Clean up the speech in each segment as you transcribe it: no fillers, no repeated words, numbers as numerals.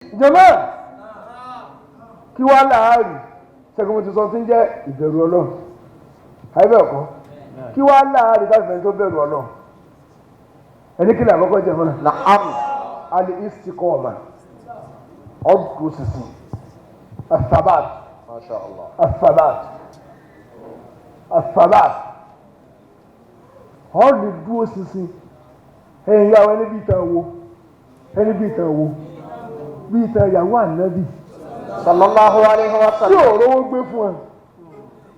Jàmáà, kí wá láàárín ṣẹ́gun mo ti sọ tí ń jẹ́ ìbẹ̀rù Ọlọ́run, àìbẹ̀ ọ̀kọ́, kí wá láàárín káfíńtì tó bẹ̀rù Ọlọ́run, ẹni kí ni àkọ́kọ́, jàmáà? Na'am. Al-istiqama, ọdún sísìn, athabat. Masha Allah. Athabat, athabat, ọ lè dúró sísìn. Ẹ̀yin yàwó, ẹni bí ìtàn wo, ẹni bí ìtàn wo, bí ìtàn ìyàwó Ànábì Sallallahu alayhi wa tí sallam. ò rówó gbé fún ẹ,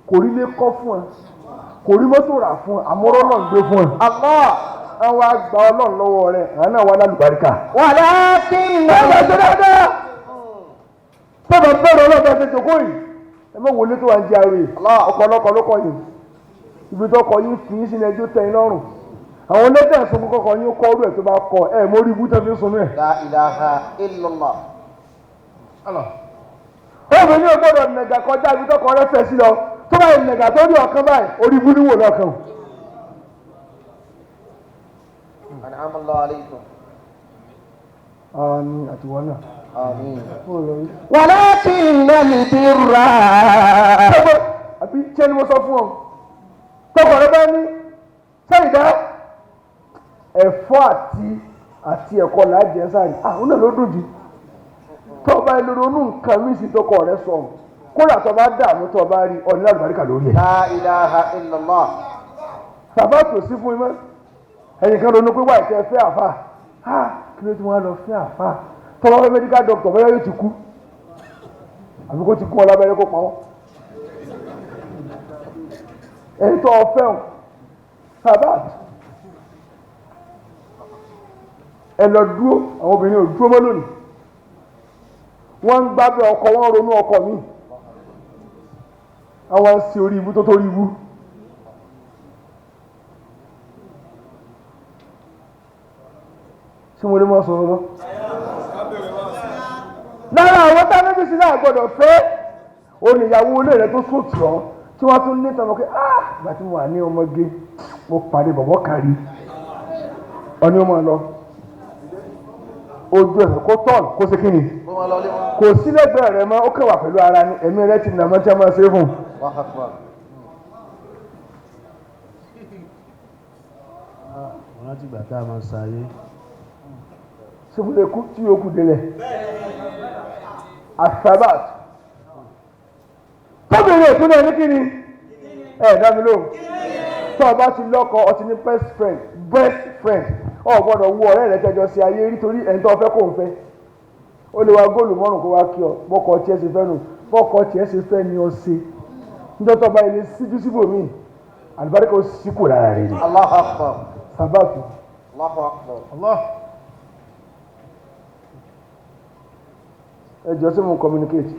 kò rí lé kọ́ fún ẹ, kò rí mọ́tò rà fún ẹ, àmọ́rọ́ náà gbé fún ẹ. Allah. Àwọn àgbà Ọlọ́run lọ́wọ́ rẹ̀, àwọn náà wà lálùbáríkà. Walakin. Bẹ́ẹ̀ ṣe dáadáa, bẹ́ẹ̀ bẹ́ẹ̀ ọlọ́dọ̀ ṣe jòkó yìí, ẹ mọ̀ wọlé tó wà ń jẹ àwẹ̀ ọ̀pọ̀lọpọ̀ ló kọ yìí, ibi tó kọ yín fi yín sínú ẹjọ́ tẹ̀yìn lọ́rùn. Àwọn ọlọ́dẹ̀ sunkún kọ́kọ́ yín kọ́ ọdún ẹ̀ tó bá kọ ẹ̀ mórí ibú tó fi ń sunú ẹ̀. La ilaha illallah. Obìnrin ò gbọ́dọ̀ nàgà kọjá ibi tó kọ rẹ fẹ́ sí lọ. Tó bá yẹ nàgà tó rí ọ̀kan báyìí, orí ibú níwò lọ́kàn o. An'ama Allah alaykum. Àmín, àtiwọ́n náà. Àmín. Fún olórí. Walakin al-birra. Tọ́gbọ́ àbí tí ẹni mo sọ fún ọ, tọkọ rẹ bá ní sẹ́yìndá ẹ̀fọ́ àti ẹ̀kọ́ là á jẹ sáré, àwọn náà ló dùn jù. Tó bá ilé ronú nǹkan mí sí tọkọ rẹ sọ, kódà tó bá dààmú, tó bá rí ọ̀nà àlùbáríkà lórí ẹ̀. La ilaha illallah. Bàbá tó sí fún mi mọ́, ẹ̀yìn kan ronú pé wà ìtẹ́ fẹ́ àfà á, kí ló ti wọ́n lọ fẹ́ àfà tọ́wọ́ fẹ́ medical doctor, bóyá yóò ti kú àbí kó ti kú ọ lábẹ́rẹ́ kó pa wọ́n. Ẹ̀yìn tó ọ fẹ́ o sabat, ẹ lọ dúró. Àwọn obìnrin ò dúró mọ́ lónìí, wọ́n ń gbábẹ́ ọkọ, wọ́n ronú ọkọ mi, àwọn ń ṣe orí ibú tó tó rí ibú. Ṣé mo lè máa sọ̀rọ̀ lọ? Lára àwọn tánẹ́bí sí náà gbọ́dọ̀ fẹ́ oníyàwó ilé rẹ̀ tó sùn tì ọ́, tí wọ́n tún ní tọmọ pé, ah, ìgbà tí mo wà ní ọmọge, mo pàdé bọ̀bọ̀ kan rí, ọní ọmọ lọ ojú ẹ̀sẹ̀ kó tọ̀n kó ṣe kíni, kò sí lẹ́gbẹ̀ẹ́ rẹ̀ mọ́, ó kẹwàá pẹ̀lú ara ni ẹ̀mí rẹ̀ ti nà mọ́ tí a máa ṣe é fún un. Allahu Akbar. Mo rántí ìgbà tá a máa ṣayé. Ṣé mo lè kú tí yòókù délẹ̀ asabat tóbìnrin ìpínlẹ̀ ní kíni ẹ̀ dá mi lóhùn? Tó o bá ti lọ́kọ, ọ ti ní best friend. Best friend, ọ gbọ́dọ̀ wo ọ̀rẹ́ rẹ tẹ́jọ sí ayé rí, torí ẹni tó fẹ́ kó ń fẹ́, ó lè wa góòlù mọ́rùn kó wá kí ọ. Bọ́kọ tiẹ̀ ṣe fẹ́ nù, bọ́kọ tiẹ̀ ṣe fẹ́ ni ọ ṣe. Níjọ́ tó bá ilé síjú síbòmíì, àlùbáríkà ó sì kù lára rẹ ni. Allahu Akbar. Sábàtù. Allahu Akbar. Allah. Ẹ jọ, sí mo communicate?